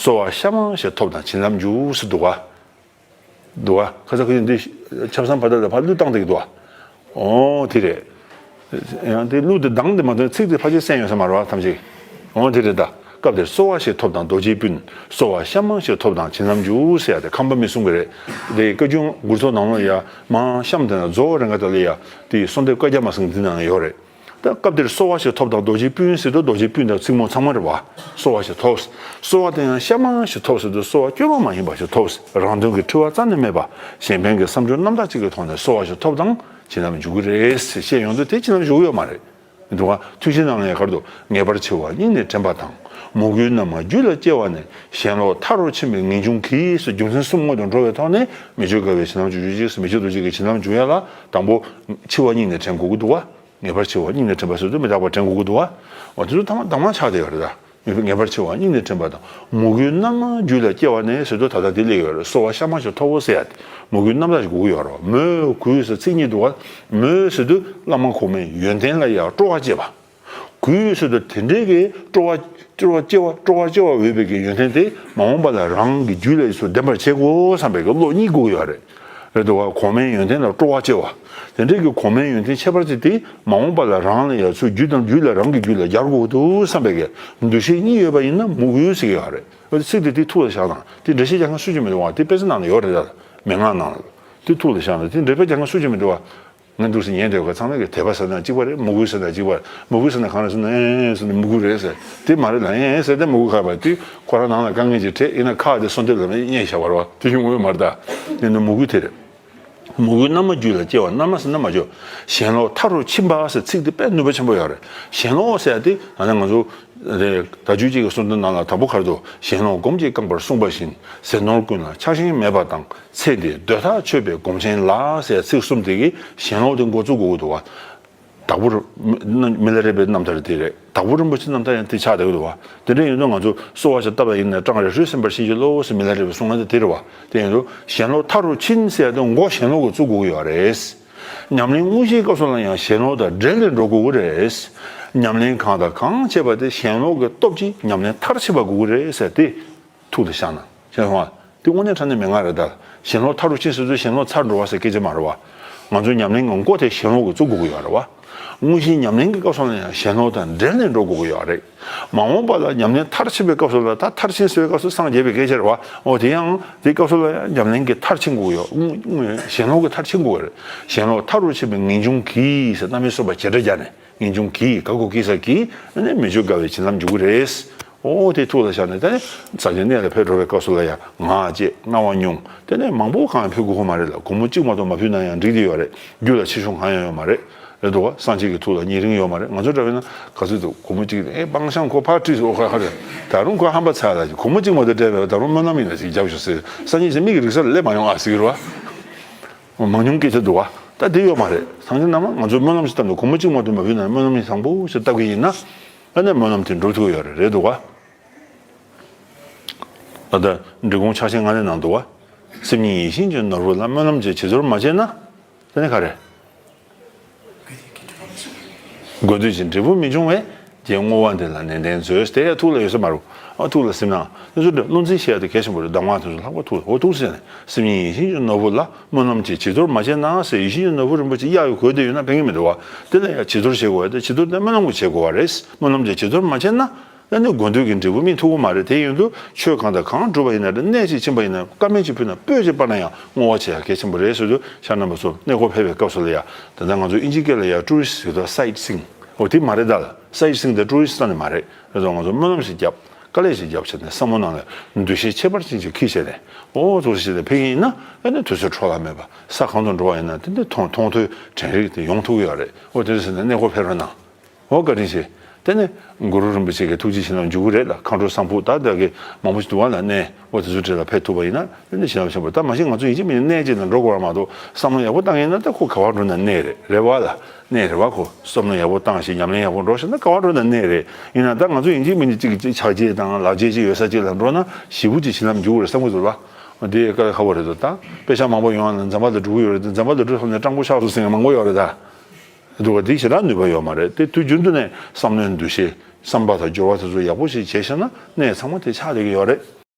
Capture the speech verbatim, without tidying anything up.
གསོལ་བ་ཤ་མང་ཞིག་ཐོབ་དང་བྱིན་རླབས་འཇུག་ཟེར་འདུག་ག་འདུག་ག་ཁ་ས་ཁ་ཡིན་འདི་ཆབ་གསང་ཕ་དར་ལ་ཕར་གླུ་བཏང་བསྡད་ཀྱི་འདུག་ག་འོ་དེ་རེད། ཡང་དེ་གླུ་དེ་གདངས་དེ་མ་གཏོགས་ཚིག་དེ་ཕལ་ཆེར་གསན་ཡོད་ས་མ་རེད་བ་ཐམས་ཅད། འོ་དེ་རེད་ད། སྐབས་དེར་གསོལ་བ་ཞིག་ཐོབ་དང་རྡོ་རྗེའི་སྤུན། གསོལ་བ་ཤ་མང་ཞིག་ཐོབ་དང་བྱིན་རླབས་འཇུག་ཟེར་ཡ་དེ་ཁམས་པ་མི་གསུང་གི་རེད། དེ་བཀའ་འགྱུར་མགུར་ཐོག་ནང་ལ་ཡ་མང་གཤམ་དེ་ན་རྫོགས་རེ་འགའ་དེ་ལ་ཡ་དེ་གསོལ་འདེབས་བཀའ་རྒྱ་མ་གསུང་འདི་ནང་ཡོད་རེད། ད་སྐབས་དེར་གསོལ་བ་ཞིག་ཐོབ་དང་རྡོ་རྗེའི་སྤུན་ཟེར་དུས་རྡོ་རྗེའི་སྤུན་དང་ཚིག་མོ་ཚང་མ་རེད་བ། གསོལ་བ་ཞིག་ཐོབ། གསོལ་བ་དེ་ཡང་ཤ་མང་ཞིག་ཐོབ་ཟེར་དུས་གསོལ་བ་སྐྱོ་བ་མ་ཡིན་པ་ཞིག་ཐོབ། རང་དོན་གྱི་འཁྲི་བ་རྩ་ནས་མེད་པ། གཞན་ཕན་གྱི་བསམ་སྦྱོར་རྣམ་དག་ཅིག་གི་ཐོག་ནས་གསོལ་བ་ཞིག་ཐོབ་དང་བྱིན་རླབས་འཇུག་གི་རེད་ཟེར་བཤད་ཡོང་དུས་དེ་བྱིན་རླབས་འཇུག་གི་ཡོད་མ་རེད། འདུག་ག་ཐུན་བཞིའི་ནང་ལ་ཡང་ག་རེ་འདུག་ངེས་པར་འཆི་བ་སྙིང་ནས་དྲན་པ་དང་། མོས་གུས་རྣམས་རྒྱུད་ལ་སྐྱེ་བ་ནས། ཞེན་ལོག་མཐའ་རུ་ཕྱིན་པའི་ངེས་འབྱུང་གིས་ཟེར་རྒྱུ་མཚན་གསུམ་སྔོན་དུ་འགྲོ་བའི་ཐོག་ནས་མི་བསྐྱོད་དགའ་བའི་བྱིན་རླབས་འཇུག་རྒྱུ་ཅིག་ཟེར་མི་བསྐྱོད་རྡོ་རྗེ་གི་བྱིན་རླབས་འཇུག་ཡ་ལ་དང་པོ་འཆི་བ་སྙིང་ནས་དྲན་དགོས་ཀྱི་འདུག་ག་ངེས་པར་འཆི་བ་སྙིང་ནས་དྲན་པ་ཟེར་དུས་མི་རྟག་པ་དྲན་དགོས་ཀྱི་འདུག་བ། འོ་དེ་ཚོ་ཐ་མ་དྭངས་མ་ཆགས་བསྡད་ཡོད་རེད་ད། ངེས་པར་འཆི་བ་སྙིང་ནས་དྲན་པ་དང་། མོས་གུས་རྣམ་དག་རྒྱུད་ལ་སྐྱེ་བ་ནས་ཟེར་དུས་ད་ལྟ་དེ་སླེབས་ཡོད་རེད། གསོལ་བ་ཤ་མང་ཞིག་ཐོབ་བོ་ཟེར་ཡ་དེ་མོས་གུས་རྣམ་དག་ཞིག་དགོས་ཀྱི་ཡོད་རེད་བ། མོས་གུས་ཟེར་ཚིག་གཉིས་འདུག་བ། མོས་ཟེར་དུས་བླ་མ་གོང་མའི་ཡོན་ཏན་ལ་ཡང་སྤྲོ་བ་སྐྱེས་པ། གུས་ཟེར་དུས་དེ་འདྲའི་གི་སྤྲོ་བ་སྤྲོ་བ་སྐྱེ་བ་སྤྲོ་བ་སྐྱེ་བ་འོས་པའི་གི་ཡོན་ཏན་དེ་མ་འོངས་པ་ལ་རང་གི་རྒྱུད་ལ་ཡིད་སུ་ལྡན་པར་བྱེད་དགོས་བསམ་པའི་གི་བློ་གཉིས་དགོས་ཀྱི་ཡོད་རེད། རེད་འདུག་བ། གོང་མའི་ཡོན་ཏན་ལ་སྤྲོ་བ་སྐྱེ་བ། དེ་འདྲའི་གི་གོང་མའི་ཡོན་ཏན་ཁྱད་པར་ཅན་དེ་མ་འོངས་པ་ལ་རང་ལ་ཡང་ཚུར་རྒྱུད་དང་རྒྱུད་ལ་རང་གི་རྒྱུད་ལ་སྦྱར་དགོས་འདུག་བསམ་པའི་གི་འདུ་ཤེས་གཉིས་ཡོད་པ་ཡིན་ན་མོས་གུས་ཟེར་གི་ཡོད་རེད། འོ་དེ་ཚིག་དེ་དེ་ཐུགས་ལ་བཞག་དང་དེ་འགྲེལ་བཤད་རྒྱག་མཁན་སུ་གཅིག་མི་འདུག་བ། དེ་དཔེ་ཆ་ནང་ལ་ཡོད་རེད་ད། མན་ངག་ནང་ལ། དེ་ཐུགས་ལ་བཞག་ན་དེ་འགྲེལ་པ་རྒྱག་མཁན་སུ་གཅིག་མི་འདུག་བ། ངས་འདུག་སེ་ཉན་བསྡད་ཡོད་ག་ཚང་མས་ཀྱི་དད་པ་ཟེར་ན་གཅིག་པ་རེད། མོས་གུས་ཟེར་ན་གཅིག་པ་རེད། མོས་གུས་ཟེར་ན་གང་རེད་ཟེར་ན་ཨེ་ཨེ་ཟེར་ན་མོས་གུས་རེད་ཟེར། དེ་མ་རེད་ལ་ཨེ་ཨེ་ཟེར་ཏེ་མོས་གུས་ཁ་པ་དུས་ཁོ་རང་ནང་ལ་དཀའ་ངལ་ཅིག་འཕྲད་ཡིན་ན་ཁག་དེ་གསོལ་འདེབས་ལ་མེད་སྙད་བཞག་པ་རེད་བ། དེ་ཡོང་གི་ཡོད་མ་རེད་ད། དེ་ནི་མོས་གུས་དེ་རེད། མོས་གུས་རྣམ་དག་རྒྱུད་ལ་སྐྱེ་བ། རྣམ་དག་ཟེར་ན་མ་བཅོས། ཞེན་ལོག་མཐའ་རུ་ཕྱིན་པ་ཟེར་ཚིག་དེ་དཔེ་ནུས་པ་ཆེན་པོ་ཡོད་རེད། ཞེན་ལོག་ཟེར་ཡ་དེ་ད་ནི་ང་ཚོ་རེད། ད་རྒྱུད་གཅིག་གི་གསུང་དོན་ནང་ལ་དང་པོ་ག་རེ་འདུག་ཞེན་ལོག་སྒོམ་གྱིས་བསྐངས་པར་གསུངས་པ་བཞིན། ཟས་ནོར་ཀུན་ལ་ཆགས་ཞེན་མེད་པ་དང་། ཚེ་འདིར་འདོད་ཐག་ཆོད་པའི་སྒོམ་ཆེན་ལ་ཟེར་ཚིག་གསུམ་དེ་གིས་ཞེན་ལོག་དེ་འགོ་བཙུགས་དགོས་ཀྱི་འདུག་བ། དྭགས་པོ་མི་ལ་རས་པའི་རྣམ་ཐར་དེ་རེད། དྭགས་པོ་རིན་པོ་ཆེའི་རྣམ་ཐར་ཡང་དེ་ཆགས་བསྡད་ཀྱི་འདུག་བ། དེ་འདྲ་ཡིན་དུས་ང་ཚོ་གསོལ་བ་ཞིག་བཏབ་པ་ཡིན་ན་སྐྲངས་རེ་ཧྲུལ་སེམས་པར་བྱེད་ཀྱི་ལོ་ཟེར་མི་ལ་རས་པས་གསུང་ཡ་དེ་དེ་རེད་བ། དེ་ཡིན་དུས་ཞེན་ལོག་མཐའ་རུ་ཕྱིན་ཟེར་ཡ་དེ་མགོ་ཞེན་ལོག་གིས་བཙུགས་དགོས་ཀྱི་ཡོད་རེད། ཉམས་ལེན་དངོས་གཞིའི་སྐབས་སུ་ལ་ཡང་ཞེན་ལོག་དང་བྲལ་ནས་འགྲོ་དགོས་ཀྱི་རེད། ཉམས་ལེན་གང་དང་གང་བྱེད་པ་དེ་ཞེན་ལོག་གི་སྟོབས་ཀྱིས་ཉམས་ལེན་མཐར་ཕྱིན་པ་དགོས་ཀྱི་རེད་ཟེར་དེ་ཐུགས་ལ་བཞག་ན་ཤེས་སོང་ང་། དེ་དངོས་གནས་དྲང་གནས་མན་ངག་རེད་ད། ཞེན་ལོག་མཐའ་རུ་ཕྱིན་ཟེར་དུས་ཞེན་ལོག་ཚར་འགྲོ་བ་ཟེར་སྐད་ཆ་མ་རེད་བ། ང་ཚོ་ཉམས་ལེན་གྱི་མགོ་དེ་ཞེན་ལོག་གིས་བཙུགས་དགོས་ཀྱི་ཡོད་རེད་བ། དངོས་གཞིའི་ཉམས་ལེན་གྱི་སྐབས་སུ་ལ་ཡང་ཞེན་ལོག་དང་བྲལ་ནས་འགྲོ་དགོས་ཀྱི་ཡོད་རེད། མ་འོངས་པ་ལ་ཉམས་ལེན་མཐར་ཕྱིན་པའི་སྐབས་སུ་ལ་ད་མཐར་ཕྱིན་ཟེར་བའི་སྐབས་སུ་སངས་རྒྱས་པའི་སྐད་ཆ་རེད་བ། འོ་དེ་ཡང་དེའི་སྐབས་སུ་ལ་ཡང་ཉམས་ལེན་གྱིས་མཐར་ཕྱིན་དགོས་ཀྱི་ཡོད། དངོས་དངོས་ཞེན་ལོག་གིས་མཐར་ཕྱིན་དགོས་ཀྱི་རེད། ཞེན་ལོག་མཐའ་རུ་ཕྱིན་པའི་ངེས་འབྱུང་གིས་ཟེར་རྣམ་དབྱེ་གསུམ་པ་བྱེ་བྲག་སྦྱར་ནས། ངེས་འབྱུང་གིས་ག་གོ་གིས་ས་གིས་ནི་མི་བསྐྱོད་དགའ་བའི་བྱིན་རླབས་འཇུག་གི་རེད། ཨོ་དེ་ཐུགས་ལ་བཞག་ནས་ད་ནི་ཟག་བཅས་གནས་ལ་ཕེབས་འགྲོ་བའི་སྐབས་སུ་ལ་ཡང་ངག་བཅད་རྔ་བ་སྙུང་དེ་ནས་མང་པོ་གང་ཡང་ཕུལ་དགོས་ཀྱི་མ་རེད་ལ། སྒོར་མོ་གཅིག་མ་གཏོགས་མ་ཕུལ་ན་ཡང་འགྲིག་གི་ཡོད་རེད། རྒྱུད་ལ་ཕྱི་ཤོག་གང་ཡང་ཡོད་མ་རེད། རེད་འདུག་བ། སངས་རྒྱས་ཀྱི་ཐུགས་ལ་ཉེ་རིང་ཡོད་མ་རེད། ང་ཚོ་འདྲ་བས་ན་ག་ཚོད་འདུག་སྒོར་མོ་གཅིག་ཨེ་སྤང་བྱང་ཁོ་ཕར་བྲིས་སོ་ཁ་ཁ་རེད། ད་རུང་ཁོ་ཧམ་པ་ཚ་ལ་སྒོར་མོ་གཅིག་མ་གཏོགས་སྤྲད་པས་ད་རུང་སྨོན་ལམ་ཡིན་ན་ཅིག་རྒྱབ་ཤོག་ཟེར། སངས་རྒྱས་ཀྱིས་མིག་གི་རིག་ས་ལ་སླེབས་མ་ཡོང་ཨ་ཟེར་གི་རེད་བ། མང་ཉུང་སྐད་ཆ་འདུག་བ། ད་དེ་ཡོད་མ་རེད། སངས་རྒྱས་རྣམས་ང་ཚོ་སྨོན་ལམ་ཞིག་བཏབ་ནས་སྒོར་མོ་གཅིག་མ་གཏོགས་མ་ཕུལ་ན་སྨོན་ལམ་བཟང་པོ་ཞིག་བཏབ་གི་ཡིན་ན། ཨ་ནི་སྨོན་ལམ་དེ་འགྲུབ་ཐུབ་ཡོད་རེད། རེད་འདུག་བ། ད་ལྟ་འབྲི་གུང་ཕྱག་ཆེན་ལྔ་ལས་ནང་འདུག་བ། སེམས་ཉིད་ཡིད་བཞིན་གྱི་ནོར་བུ་ལ། སྨོན་ལམ་གྱི་བྱི་དོར་མ་བྱས་ན། དེ་ནི་ག་རེ། དགོས་འདོད་ཀྱི་འབྲས་བུ་མི་འབྱུང་བས། རྗེས་བསྔོ་བ་འདི་ལ་ནན་ཏན་མཛོད། དེ་ཡང་ཐུགས་ལ་ཡོད་ས་མ་རེད། ཨ་ཐུགས་ལ་སེམས་ནང་དེ་ཚོ་བློ་འཛིན་བྱེད་ཡ་དེ་གལ་ཆེན་པོ་རེད། གདམས་ངག་དེ་ཚོ་ལྷག་པར་ཐུགས་ལ། འོ་ཐུགས་ཟེར་ནས་སེམས་ཉིད་ཡིད་བཞིན་གྱི་ནོར་བུ་ལ། སྨོན་ལམ་གྱི་བྱི་དོར་མ་བྱས་ན་ཟེར། ཡིད་བཞིན་གྱི་ནོར་བུ་རིན་པོ་ཆེ་གཡར་ཡོད་དགོས་དེ་ཡོད་ན་ཕན་གྱི་མི་འདུག་བ། དེ་ལ་ཡང་བྱི་དོར་བྱེད་དགོས་ཡ་དེ་བྱི་དོར་དེ་སྨོན་ལམ་གྱིས་བྱེད་དགོས་བ་རེད། སྨོན་ལམ་གྱི་བྱི་དོར་མ་བྱས་ན། ཨ་ནི་དགོས་འདོད་ཀྱི་འབྲས་བུ་སྨིན་ཐུབ་ཀྱི་མ་རེད། དེ་ཡིན་དུས་ཆོས་གང་དང་གང་སྒྲུབ་པ་ཡིན་ན་རེད། གནས་གཅིག་ཕྱིན་པ་ཡིན་ན། དཀར་མེ་གཅིག་ཕུལ་ན་སྤོས་གཅིག་སྤར་ན་ཡང་བསྔོ་བ་བྱེད་ཡ་གལ་ཆེན་པོ་རེད་ཟེར་དུས། ཤར་རྣམ་པ་ཚོ་གནས་སྐོར་ཕེབས་པའི་སྐབས་སུ་ལ་ཡ། ད་ལྟ་ང་ཚོ་དབྱིན་ཇིའི་སྐད་ལ་ཡ་ཊུ་རི་སི་ཊི་ཟེར་དུས་སའིཊ་སིང་། འོ་དེ་མ་རེད་ད། སའིཊ་སིང་དེ་ཊུ་རི་སི་ཊི་ལ་ནི་མ་རེད། རེད་དོ། ང་ཚོ་སྨོན་ལམ་ཞིག་བརྒྱབ། དཀའ་ལས་ཞིག་བརྒྱབ་བྱས་ནས་བསམ་བློ་ནང་ལ་འདུ་ཤེས་ཁྱད་པར་ཅན་ཅིག་འཁྱེར་བྱས་ནས། འོ་ཐུགས་རྗེ་ཆེ་ནས་ཕེབས་ཀྱི་ཡིན་ན། ཨ་ནི་དུས་ཚོད་འཕྲོ་བརླག་མེད་པ། ས་གང་དུ་འགྲོ་བ་ཡིན་ན་དེ་འདྲ་མཐོང་མཐོང་ཐོས་དྲན་རེག་དེ་ཡོང་ཐུབ་ཀྱི་ཡོད་རེད། འོ་དེ་འདྲ་ཟེར་ནས་གནས་སྐོར་ཕེབས་རོགས་གནང་། འོ་བཀའ་དྲིན་ཆེ། དེ་ནས་གུ་རུ་རིན་པོ་ཆེ་གི་ཐུགས་རྗེ་བྱིན་རླབས་འཇུག་གི་རེད་ལ། མཁའ་འགྲོ་གསང་ཕུ་ད་ལྟ་གི་མང་པོ་ཞིག་འདུག་བ་ལ། གནས་འོ་དེ་ཚོ་འདྲ་ལ་ཕེབས་ཐུབ་པ་ཡིན་ན་དེ་འདྲ་བྱིན་རླབས་ཆེན་པོ། ད་མ་གཞི་ང་ཚོ་ཡིན་གཅིག་མིན་གཅིག་གནས་གཅིག་ལ་འགྲོ་དགོས་པ་མ་གཏོགས། བསམ་བློ་ཡག་པོ་བཏང་ཡིན་ན་ད་ཁོ་ག་པར་འགྲོ་ན་གནས་རེད། རེད་བ་ལ། གནས་རེད་བ། ཁོ་བསམ་བློ་ཡག་པོ་བཏང་ཞིང་ཉམས་ལེན་ཡག་པོ་འགྲོ་ཤེས་ན་ག་པར་འགྲོ་ན་གནས་རེད། ཡིན་ན་ད་ང་ཚོ་ཡིན་གཅིག་མིན་གཅིག་ཅིག་ཕྱག་རྗེས་དང་ལག་རྗེས་ཅིག་ཡོད་ས་ཅིག་ལ་འགྲོ་ན་ཞེ་པོ་ཅིག་བྱིན་རླབས་འཇུག་གི་རེད་བསམ་གྱི་འདུག་ལ། འོ་དེ་དཀའ་ལས་ཁག་པོ་རེད་དོ། ད་དཔེ་ཆ་མང་པོ་ཡོང་བ་ལ་འཛམ་བུ་གླིང་འགྲོ་གི་ཡོད་རེད་དེ། འཛམ་བུ་གླིང་འགྲོ་ཐུབ་ནས་སྤྲང་པོ་ཆགས་སོང་ཟེར་མཁན་མང་པོ་ཡོད་རེད་ད། འདུག་བ། དེ་ཞེ་དྲག་ནུས་པ་ཡོད་མ་རེད་དེ། དུས་རྒྱུན་དུ་ནས་བསམ་བློའི་འདུ་ཤེས་བསམ་པ་དང་སྦྱོར་བ་དེ་ཚོ་ཡག་པོ་ཞིག་བྱས་ཤེ་ན་གནས་ཚང་མ་དེ་ཆགས་བསྡད་ཀྱི་ཡོད་རེད།